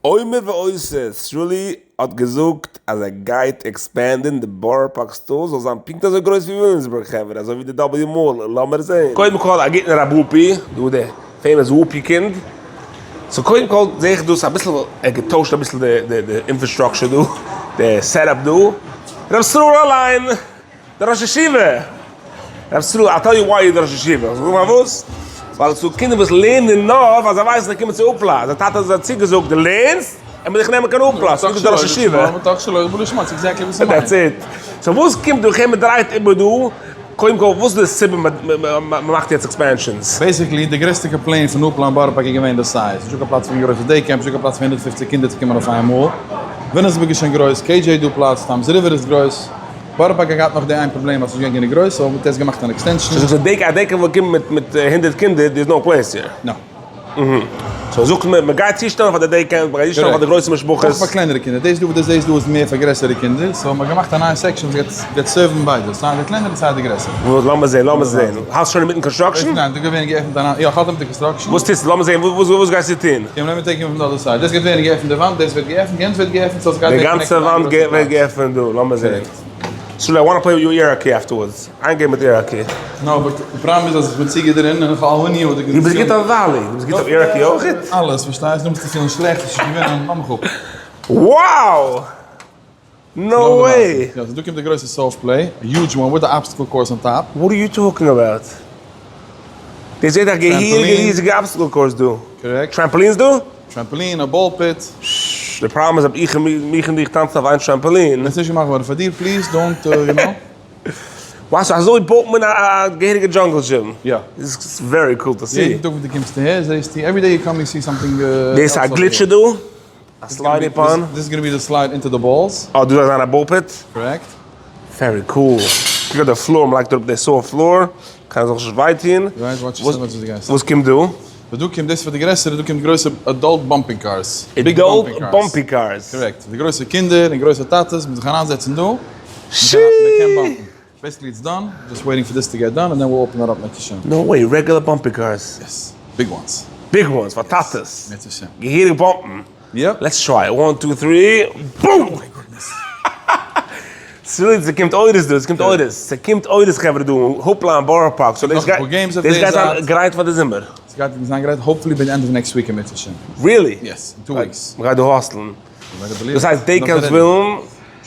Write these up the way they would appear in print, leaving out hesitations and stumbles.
אומר ועושה, סרולי האט געזאגט אז ער גייט expand ען די בארא פארק store זאל זיין פונקט אזוי גרויס ווי וויליאמסבורג חברה אזוי ווי די W Mall לאמיר זעהן. קודם כל א גוטן רב וואופי, דא די famous וואופי קינד. so קודם כל זעה איך דאס אביסל ער האט געטוישט אביסל די די infrastructure דא, די setup דא. רב סרול אליין! די ראש ישיבה! רב סרול, I'll tell you why you're די ראש ישיבה. זאג מיר פארוואס? ווייל עס איז דא קינדער וואס לערנען נאר ווייל זיי ווייסן זיי קומען צו אפלייס. זייער טאטע האט זיי צוגעזאגט דו לערנסט, ער מוז דיך נעמען קיין אפלייס. דו ביסט די ראש ישיבה. That's it. So וואס קומט דא? כ'הער מ'דרייט איבער דא. קודם כל וואס איז די סיבה מ'מאכט יעצט expansions? Basically, די גרעסטע complaint פון אפלאן בארא פארק איז געווען די size. נישטא קיין פלאץ פאר גרויסע day camps, נישטא קיין פלאץ פאר 150 קינדער צו קומען אויף איינמאל. וויליאמסבורג איז שוין גרויס, KJ דא פלאץ, טאמס ריווער איז גרויס. בארא פארק האט געהאט נאך די איין פראבלעם אז ס'איז נישט געווען גענוג גרויס, so מ'האט יעצט געמאכט אן extension. So זאגסטו דעיק א day camp וויל קומען מיט מיט הונדרעט קינדער, there is no place here. No. So זאגט מען מ'גייט צושטעלן פאר די day camp, מ'גייט צושטעלן פאר די גרויסע משפחות. אויך פאר קלענערע קינדער, דאס דא וואס דו זעסט דא איז מער פאר גרעסערע קינדער, so מ'האט געמאכט א נייע section וואס גייט גייט serve ן ביידע, סיי די קלענערע סיי די גרעסערע. וואס לאמיר זעהן לאמיר זעהן, האלסט שוין אינמיטן construction? ניין, דא גייט ווערן געעפנט א נייע, יא כ'האלט אינמיטן construction. וואס טוסטו? לאמיר זעהן וואס וואס גייסטו טון? קום לאמיר take פון די other side, דאס גייט ווערן געעפנט די וואנט, דאס ווערט געעפנט, יענץ ווערט געעפנט, so עס גייט די גאנצע וואנט ווערט געעפנט דא, לאמיר זעהן. סרולי I wanna play with your ear hockey afterwards, איין game מיט ear hockey. No but די פראבלעם איז אז איך בין צו גוט דערין און איך האב אלע ניו די דו ביסט גוט אויף volley, דו ביסט גוט אויף ear hockey אויכעט? אלעס, פארשטייסט, דו מוזט דיך פילן שלעכט, האסט נישט געווינען, לאז מיך אפ. Wow! No way! יא, so דא קומט די גרויסע soft play, א huge one with די obstacle course on top. What are you talking about? דאס זעט א געהעריגע ריזיגע obstacle course דא. Correct. Trampolines דא? Trampoline, א ball pit. די פראבלעם איז אויב איך מיך און דיך טאנצן אויף איין trampoline. עס איז נישט געמאכט געווארן פאר דיר, please don't you know. וואו so אזוי בויט מען א געהעריגע jungle gym. יא. It's very cool to see. יעדן טאג וואס דו קומסט אהער זעסטו, every day you come you see something. דאס איז א גליטשער דא? א slidey פאן? This is gonna be the slide into the balls. אה, דא זאל זיין א ball pit? Correct. Very cool. קוק אויף די floor, מ'לייגט אראפ די soft floor, קיינער זאל זיך נישט וויי טון. Right, watch yourself וואס דו גייסט. וואס קומט דא? דא קומט, דאס איז פאר די גרעסערע, דא קומט גרויסע adult bumping cars. Adult bumpy cars. Correct. די גרויסע קינדער און גרויסע טאטעס, מ'זאל זיך אריינזעצן דא. מ'קען bump ן. Basically it's done, just waiting for this to get done and then we'll open it up אם ירצה השם. No way, regular bumpy cars? Yes, big ones. Big ones פאר טאטעס? אם ירצה השם. געהעריג bump ן? Yep. Let's try, one two three, boom! Oh my goodness. ס'וויל ס'קומט אורות דא, ס'קומט אורות, ס'קומט אורות חברה דא, האפלא אין בארא פארק, so דאס גייט זיין גרייט פאר די זומער. ס'גייט זיין גרייט hopefully by the end of next week אם ירצה השם. Really? Yes, in two weeks. מ'גייט דא hustle ן. דאס הייסט day camps ווילן.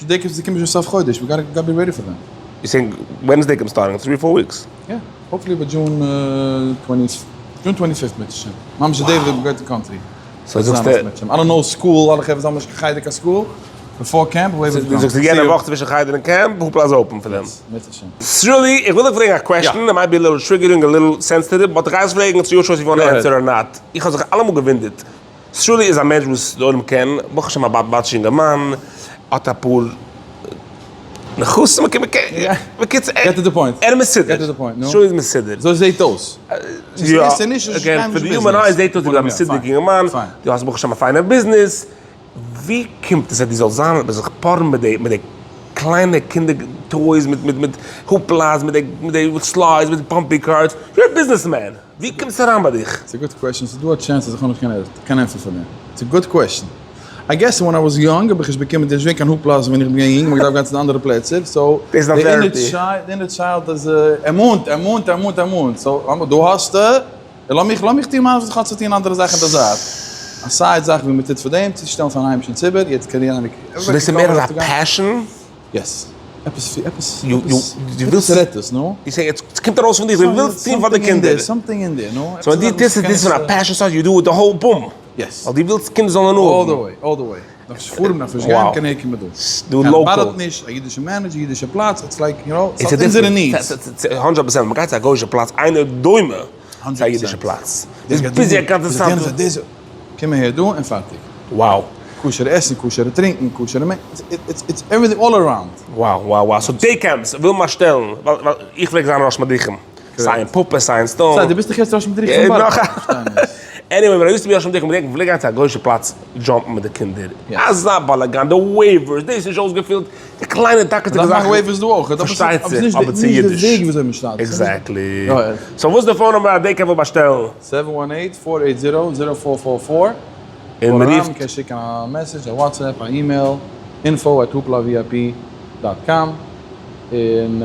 Day camps קומען שוין סוף חודש, we gotta be ready for them. You saying when is day camp starting? Three four weeks? יא, hopefully by June twenty June twenty fifth אם ירצה השם. ממש די day וואס מ'גייט אין country. So זאגסטו. I don't know school, אלע חברה זאלן נישט קיין חדר קיין school, before camp ווער וועט דו זאגסט יענע וואך צווישן חדר און camp, האפלא איז open פאר דעם. אם ירצה השם. סרולי, איך וויל דיך פרעגן א question, it might be a little triggering, a little sensitive, but איך גיי עס פרעגן, it's your choice if you want answer or not. איך האב זיך אלעמאל געוואונדערט, סרולי איז א מענטש וואס די עולם קען, ברוך השם א בת בת'ישע אינגערמאן, האט אפאר נכסים, בקיצור, Get to the point. ער איז מסודר. Get to the point, נו. סרולי איז מסודר. אזוי זעהט אויס. יא, again, פאר די human eye זעהט אויס ווי א מסודר'דיגע אינגערמאן, דו האסט ברוך השם א פיינע ביזנעס, ווי קומט עס אז דו זאלסט זיין זיך פארן מיט די מיט די קליינע קינדער toys מיט מיט מיט hooplas מיט די מיט די slides מיט די bumpy cars, you're a businessman. ווי קומט עס אריין ביי דיך? ס'איז א good question, ס'איז דא א chance אז איך האב נישט קיין ענטפער פאר דעם. ס'איז א good question. I guess when I was young האב איך נישט באקומען, נישט געווען קיין hooplas ווען איך בין געווען יונג, מ'האט געדארפט גיין צו די אנדערע פלעצער, so די inner child איז ער מאנט, ער מאנט, ער מאנט, ער מאנט, so דא האסטו, לאמיך לאמיך טון מיינס וואס איך האב צו טון אנדערע זאכן אין די זייט. א side זאך ווי מ'טוט פאר דעם, צושטעלן פארן היימישן ציבור, יעצט קען יענער. So דאס איז מער אזא passion? Yes. עפעס עפעס עפעס רעדט עס, נו. איך זאג עס קומט ארויס פון דיר, דו ווילסט טון פאר די קינדער. Something in there, נו. So ווען דו טוסט עס, טוסטו פון א passion סארט, you do it the whole boom. Yes. ווייל דו ווילסט קינדער זאלן הנאה האבן. All the way, all the way. נאך נישט פארן, נאך נישט גיין, קיין עיקר מיט דאס. דא local. קיין באדערט נישט, א אידישע manager, אידישע פלאץ, it's like, you know, ס'האט אונזערע needs. הונדרעט פראצענט, מ'גייט צו א גוי'שע פלאץ, אינו דומה צו א אידישע פלאץ. איז busy א גאנצע צייט. קום אהער דא און פארטיג. Wow. כשר'ע עסן, כשר'ע טרינקן, כשר'ע מ. It's everything all around. Wow wow wow, so day camps וויל מען שטעלן, ווייל איך פלעג זיין ראש מדריכים, סיי אין פאפא סיי אין סטאלין. סא דו ביסט דאך יעצט ראש מדריכים פון בארא פארק. Anyway, ווען I used to be ראש מדריכים, פלעג איך גיין צו א גוי'שע פלאץ jump ן מיט די קינדער, אזא באלאגאן, די waivers, דאס איז נישט אויסגעפילט, די קליינע דקות'דיגע זאכן. מ'דארף מאכן waivers דא אויך, פארשטייט זיך, אבער צו אידיש. נישט די וועג וויאזוי מ'שטייט. Exactly. So וואס איז די phone number א day camp וויל באשטעלן? Seven one eight, four eight zero, zero four four four. און מען רופט. מ'קען שיקן א message, א WhatsApp, א email, info at hoopla vip dot com, און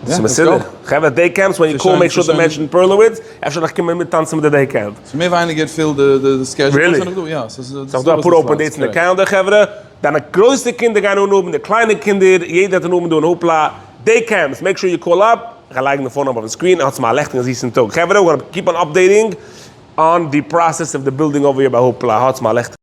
יא, let's go. חברה, day camps, when you call make sure to mention Perlowitz, אפשר נאך קומען מיטטאנצן מיט די day camp. ס'איז מער ווייניגער fill די schedule. Really? יא, ס'איז ס'איז דא אפאר open dates אין די calendar חברה, דיינע גרויסע קינדער גייען אנהאבן, די קליינע קינדער, יעדער האט אן אבן דא אין Hoopla, day camps, make sure you call up, איך גיי לייגן די phone number אויפן screen, האטס מיר א לעכטיגן זיסן טאג. חברה, we're gonna keep on updating on the process of the building over here ביי Hoopla, האטס מיר א לעכטיגן.